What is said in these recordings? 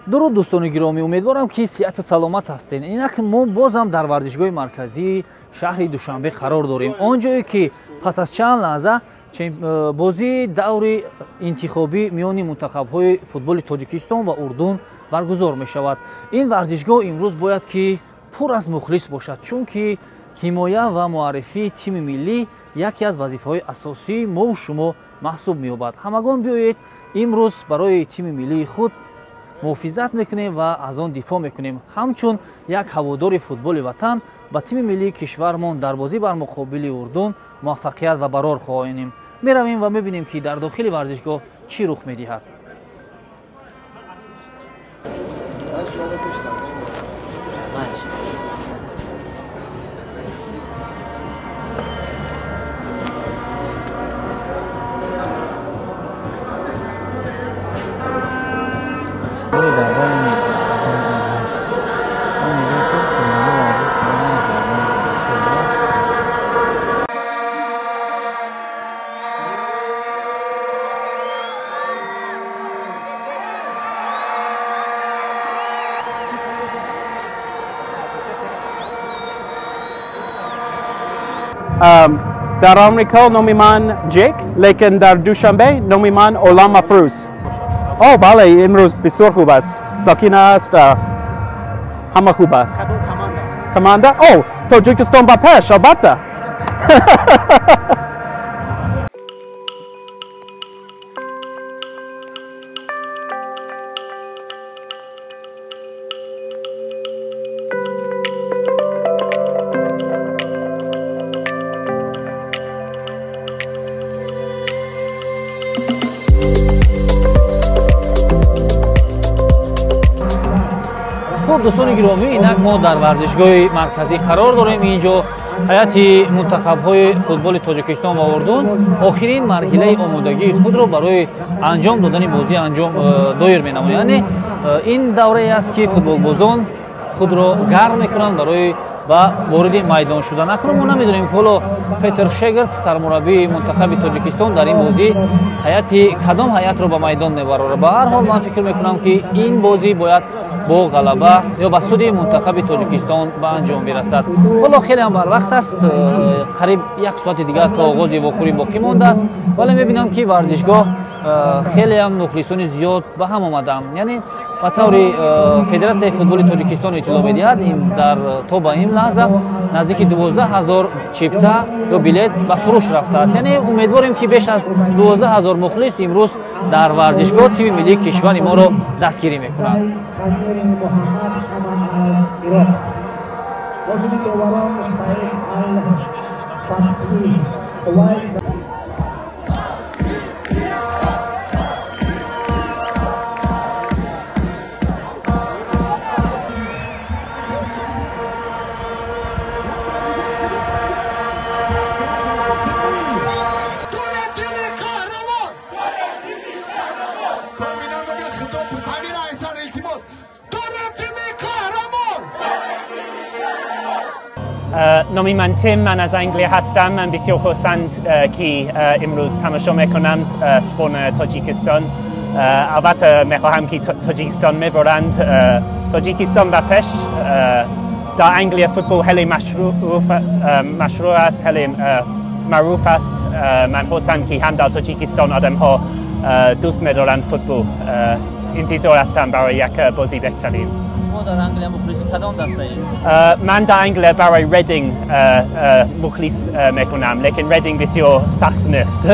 Дуруд дӯстони гиромӣ, умедворам ки сиҳату саломат ҳастед. Инак мо бозам дар варзишгоҳи марказии шаҳри Душанбе қарор дорем, он ҷое ки пас аз чанд лаҳза бозии даври интихобӣ миёни мунтахабҳои футболи Тоҷикистон ва Урдун баргузор мешавад. Ин варзишгоҳ имрӯз бояд ки пур аз мухлис бошад, чунки ҳимоя ва муаррифии тими миллӣ яке аз вазифаҳои асосии мову шумо маҳсуб меёбад. Ҳамагон биёед имрӯз барои тими миллии худ муҳофизат мекунем ва аз он дифоъ мекунем. Ҳамчун як ҳаводори футболи ватан ба тими миллии кишвармон дар бозӣ бар муқобили Урдун муваффақият ва барор хоҳонем. Меравем ва мебинем ки дар дохили варзишгоҳ чӣ рух медиҳад. در آمریکا نام من جک، لیکن در دوشنبه نام من اولام افروز. او بله، امروز بسیار خوب است. ساکین است، همه خوب است. کمانده؟ او تاجیکستان با پیش، البته. Хуб дӯстони гиромӣ, инак мо дар варзишгоҳи марказӣ қарор дорем. Инҷо ҳайати мунтахабҳои футболи Тоҷикистон ва Урдун охирин марҳилаи омодагии худро барои анҷом додани бозӣ анҷом доир менамояд. Яъне ин даврае аст ки футболбозон худро гарм мекунанд барои ба вориди майдон шудан. Акнун мо намедонем ки ҳоло Петер Шегард, сармураббии мунтахаби Тоҷикистон, дар ин бозӣ ҳайати кадом ҳайатро ба майдон мебарорад. Ба ҳар ҳол ман фикр мекунам ки ин бозӣ бояд бо ғалаба ё ба суди мунтахаби Тоҷикистон ба анҷом бирасад. Ҳоло хеле ҳам барвақт аст, қариб як соати дигар то оғози вохӯрӣ боқӣ мондааст, вале мебинам ки варзишгоҳ хеле ҳам мухлисони зиёд ба ҳам омаданд. Яъне ба таври Федератсияи футболи Тоҷикистон иттилоъ медиҳад, дар то ба ин лаҳза наздики 12 000 чипта ё билет ба фурӯш рафтааст. Яъне умедворем ки беш аз 12 000 мухлис имрӯз дар варзишгоҳ тими миллии кишвари моро дастгирӣ мекунанд. نام من تیم، من از انگلیه هستم. من بسیار خرسند که امروز تماشا میکنم سپورن تاجیکستان. البته میخواهم که تاجیکستان میبرند. تاجیکستان به پیش. در انگلیه فوتبال خیلی مشروع است، خیلی معروف است. من خرسند که هم در تاجیکستان آدم ها دوست میدارند فوتبال. انتظار هستم برای یک بازی بهترین. در انگلیه مخلص کدام دسته اید؟ من در انگلیه برای ریدینگ مخلص میکنم، لیکن ریدینگ بسیار سخت نیست.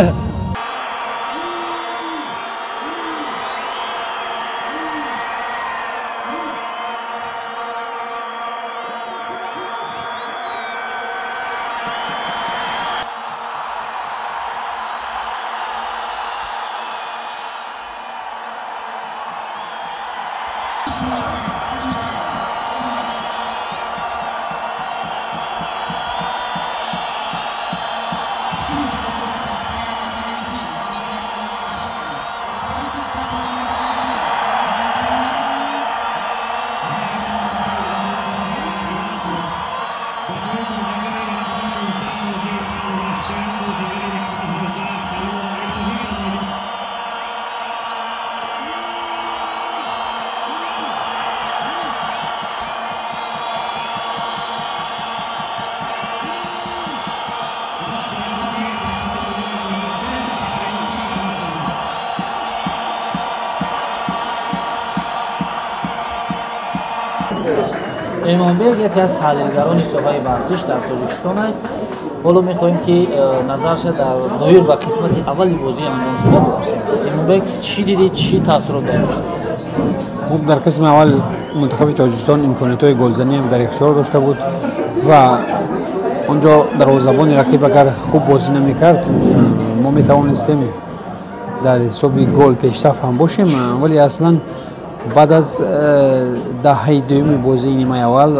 Имонбек яке аз таҳлилгарони соҳаи варзиш дар Тоҷикистон аст. Ҳоло мехоҳем ки назарша дар доир ба қисмати аввали бозии анҷомшуда бипурсем. Имонбек, чӣ дидӣ, чӣ таассурот дошт? Хуб, дар қисми аввал мунтахаби Тоҷикистон имкониятҳои голзанӣ ҳам дар ихтиёр дошта буд ва онҷо дарвозабони рақиб агар хуб бозӣ намекард, мо метавонистем дар ҳисоби гол пешсаф ҳам бошем, вале аслан баъд аз даҳаи дуюми бозии нимаи аввал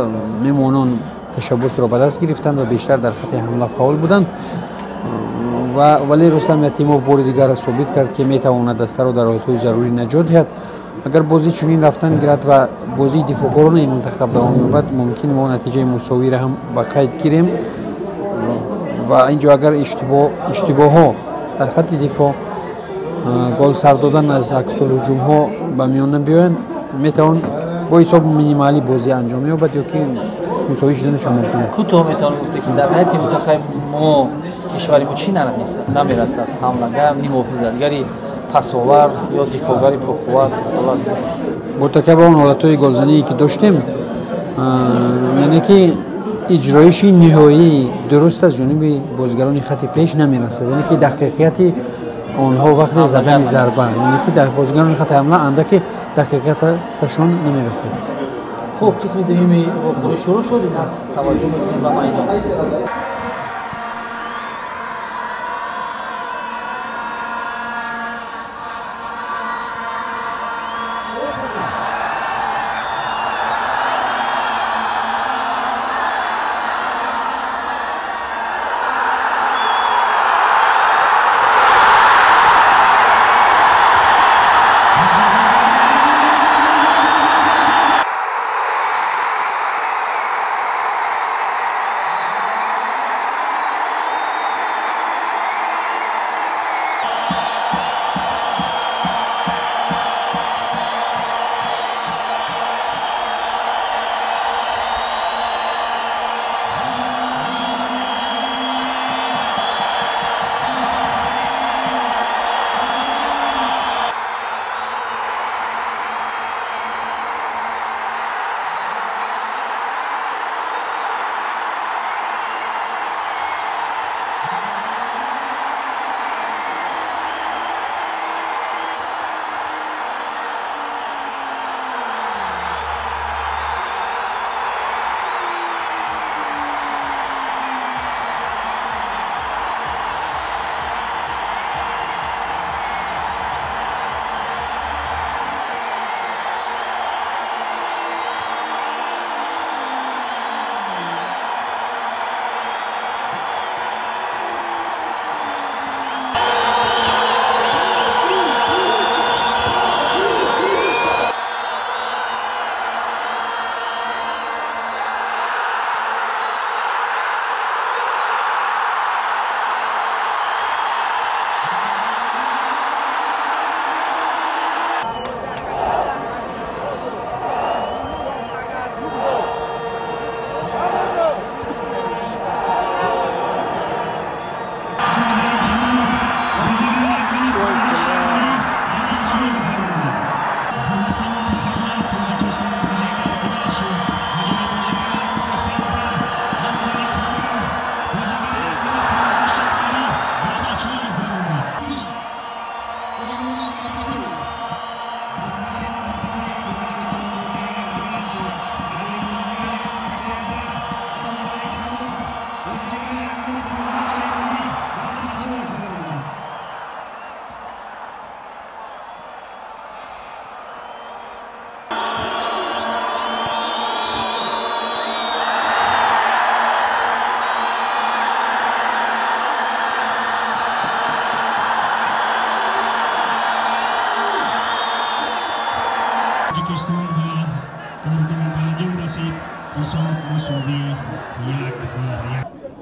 меҳмонон ташаббусро ба даст гирифтанд ва бештар дар хати ҳамла фаъол буданд. Вале Рустам Ятимов бори дигар собит кард, ки метавонад дастаро дар ҳолатҳои зарурӣ наҷот диҳад. Агар бозӣ чунин рафтан гирад ва бозии дифоъкоронаи мунтахаб давом ёбад, мумкин мо натиҷаи мусовиро ҳам ба қайд гирем. Ва инҷо агар иштибоҳҳо дар хати дифоъ, гол сар додан аз аксулҳуҷумҳо ба миён набиёянд, метавон бо ҳисоби минималӣ бозӣ анҷом ёбад ё ки мусовӣ шуданашон мумкин аст. Кӯтоҳ метавон гуфт, ки дар ҳайати мунтахаби мо, кишвари мо, чӣ намерасад? Ҳамлагар, нимҳофизатгари пасовар ё дифоъгари пурқувват? Халас, бо такя ба он ҳолатҳои голзание ки доштем, яъне ки иҷроиши ниҳоии дуруст аз ҷониби бозигарони хати пеш намерасад, яъне ки дақиқияти онҳо вақти задани зарба, яъне ки дар бозигарони хати ҳамла андаке дақиқияташон намерасад. Хуб, қисми дуюми вохӯрӣ шурӯъ шуд. Инак таваҷҷӯҳ мекунем ба майдон.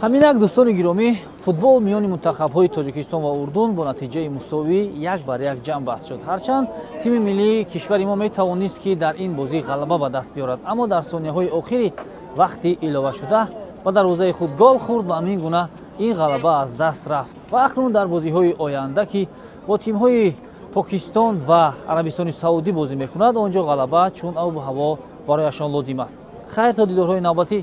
Ҳаминак, дӯстони гиромӣ, футбол миёни мунтахабҳои Тоҷикистон ва Урдун бо натиҷаи мусовӣ 1-1 ҷамъ баст шуд. Ҳарчанд тими миллии кишвари мо метавонист, ки дар ин бозӣ ғалаба ба даст биёрад, аммо дар сонияҳои охири вақти иловашуда ба дарвозаи худ гол хӯрд ва ҳамин гуна ин ғалаба аз даст рафт. Ва акнун дар бозиҳои оянда, ки бо тимҳои Покистон ва Арабистони Саудӣ бозӣ мекунад, он ҷо ғалаба чун обу ҳаво Барояшон лозим аст. Хайр, то дидорҳои навбатӣ.